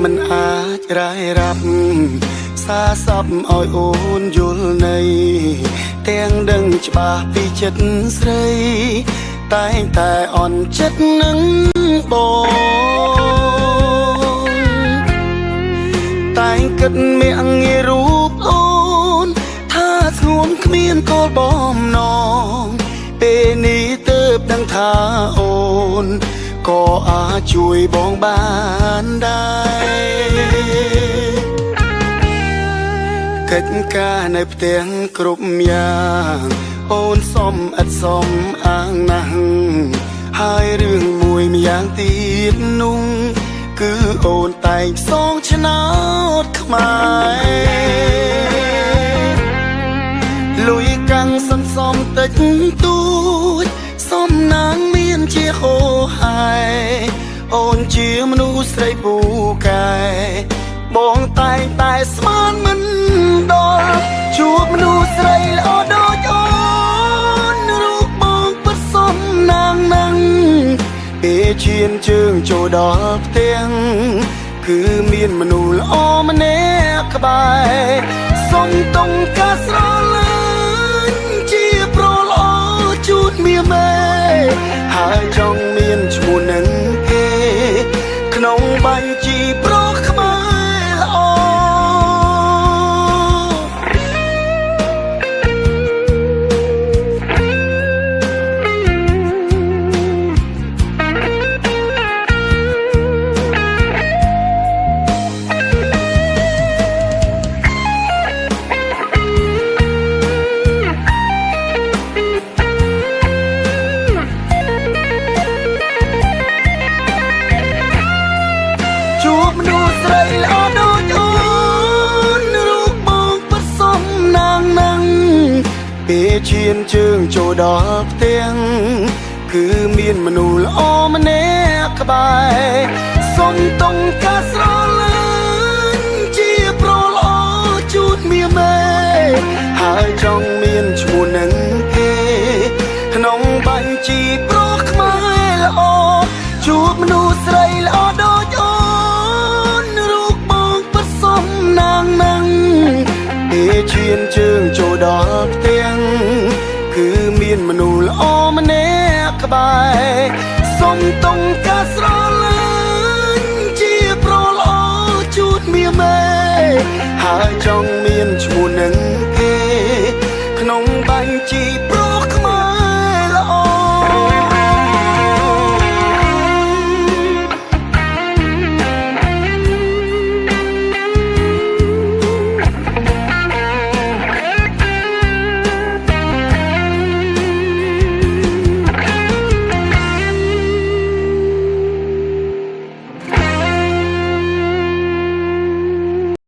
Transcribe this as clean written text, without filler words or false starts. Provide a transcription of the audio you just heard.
មិនអាចរាយរាប់សាសពឲ្យអូនយល់ន័យទាំងដឹងច្បាស់ពីចិត្តស្រីតែងតែអន់ចិត្តនឹងបងតែងគិតមាក់ងាយរូបអូនថាស្ងួនគ្មានគោលបំណងពេលនេះទើបដឹងថាអូនក៏អាចជួយបងបានដែរកិច្ចការនៅផ្ទះគ្រប់យ៉ាងអូនសុំឥតសុំអាងណាស់ហើយរឿងមួយម្យ៉ាងទៀតនោះគឺអូនតែងផ្សងឆ្នោតខ្មែរលុយកាំងសន្សំតិចតួចសំណាងមានជាហោហែអូនជាមនុស្សស្រីពូកែបងតែងតែស្មានមិនដល់ជួបមនុស្សស្រីល្អដូចអូនរូបបងពិតសំណាងណាស់ពេលឈានជើងចូលដល់ផ្ទាំងគឺមានមនុស្សល្អម្នាក់ក្បែរសុំតុងការស្រឡាញ់ជាប្រល្អជូតមៀមេហើយចង់មានឈ្មោះនឹងគេក្នុងបញ្ជីប្រុសខ្មែរល្អជួបមនុស្សស្រីល្អដូចអូនរូបបងពិតសំណាងណាស់ពេលឈានជើងចូលដល់ផ្ទាំងគឺមានមនុស្សល្អម្នាក់ក្បែរសុំតុងការស្រឡាញ់ជាប្រល្អជូតមៀមេហើយចង់មានឈ្មោះនឹងគេក្នុងបញ្ជីប្រុសខ្មែរល្អជួបមនុស្សស្រីល្អដូចអូនរូបបងពិតសំណាងណាស់ពេលឈានជើងចូលដល់ផ្ទាំងគឺមានមនុស្សល្អម្នាក់ក្បែរសុំតុងការស្រឡាញ់ជាប្រល្អជូតមៀមេហើយចង់មានឈ្មោះនឹង